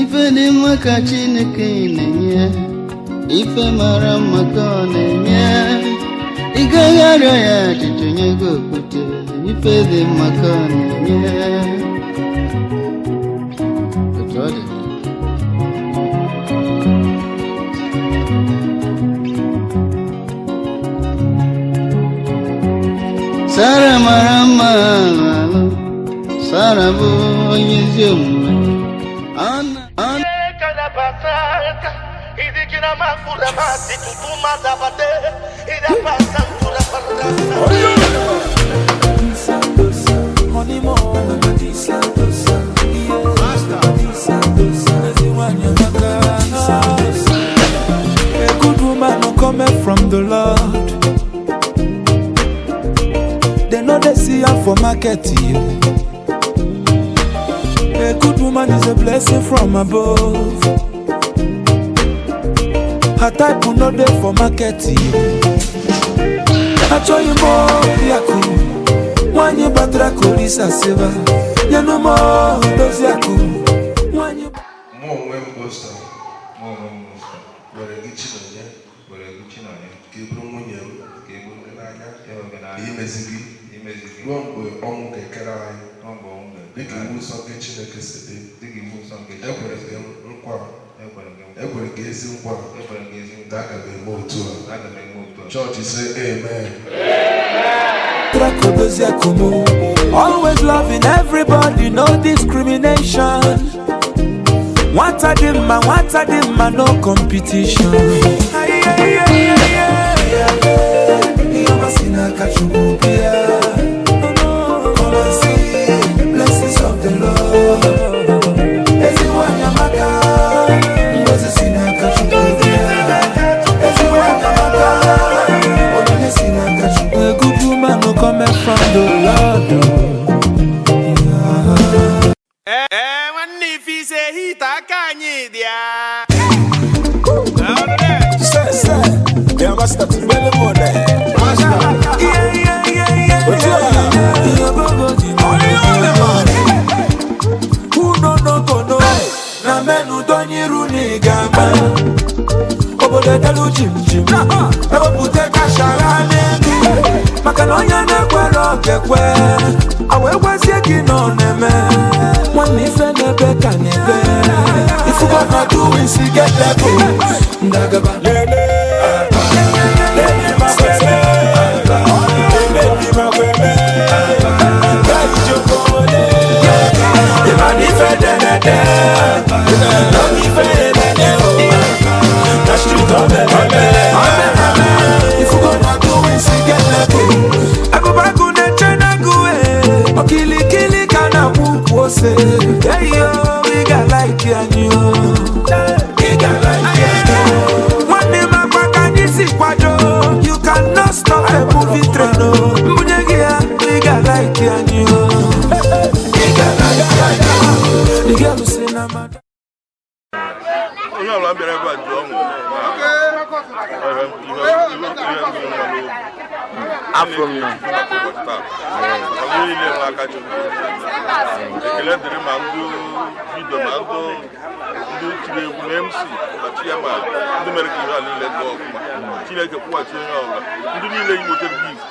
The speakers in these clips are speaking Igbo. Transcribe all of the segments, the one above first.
Ife dị mma ka Chineke na-enye, ife mara mma ka ọ na-enye. Ị gaghị arịọ ya ajụjụ nye gị okwute, ife dị mma ka ọ na-enye. Otu ọ dị. Sara mara mma n'alụ, Sara bụ onye ezi omume. Ọ na- ọ A good woman no coming from the Lord. They know they see her for market. You. A good woman is a blessing from above. Her type will not there for market. You. Achọghị m obi akụ, nwanyị batara ka Olisa sịba, nyenụ m dozi akụ, nwanyị. Mụ onwe m Osa, Mụ onwe m Musa, were gị Chinonye were gị Chinonye ka ị bụrụ nwunye m ka ị bụrụ gị n'anya ịhụ gị na n'anya imezi gị imezi gị ruo mgbe ọnwụ ga-ekere anyị ruo mgbe ọnwụ dịka ga-ekere iwu anyị nsọ nke Chineke si dị. Dịka iwu nsọ nke Ekwere Chineke gị nkwa, ekwere gị nkwa ekwere gị ezi nkwa ekwere gị ezi na nkwa aga m eme otu a. Na aga m eme otu a. Chọọchị sị amen. Trakodozi Akumu. Always loving everybody, no discrimination. Nwata dị mma, nwata dị mma, no competition. Aye, aye, aye, aye, aye. Ihe ọma si n'aka Chukwu bịa. Come and see blessings of the Lord. Ezi nwanyị amaka, ngọzi si n'aka Chukwu bịa. Ezi nwanyị amaka, onyinye si n'aka Chukwu. A good woman no coming from the Lord. Yeah. Ee, nwanne ife ise hit aka anyị dị ya. Yeah, yeah, yeah, yeah, yeah. Who no no go no? Na menu donyiru ni gama. Obodo delu jim jim. Ewepụta kashara n'elu. Maka na onye na-ekwere okekwe. Awa egwezie gị na ọ na-eme. Nwanne ife na-ebe ka na-ebe. Ifugo na doing si get level. Ndagaba. Lele. Lele ma kweme. Okilikili ka na-akwụ ukwu ose. Eyo, ị ga-like anyị o. Ị ga-like anyị o. Nwanne m akwa ka anyị si kwado. You cannot stop a moving train o. Mbunye gị ya, ị ga-like anyị o. Ị ga-like anyị o. The girl si na mmadụ. Onye ọbụla bịara ebe a ji ọṅụ na ihe ihe ihe ihe ndị nwa n'obi. Afọ m na Maka ụbọchị taa, onye niile nwe aka Chukwu. Ekele dịrị ma ndị vidio ma ndị tiri egwu na MC ma chiama ndị mere ka ihe a niile gaa ọfụma. Chineke kwụghachi onye ọbụla, ndị niile yi nwetara gift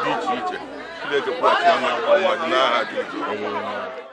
dị iche iche. Chineke kwụghachi ha mmadụ n'aha Jizọs.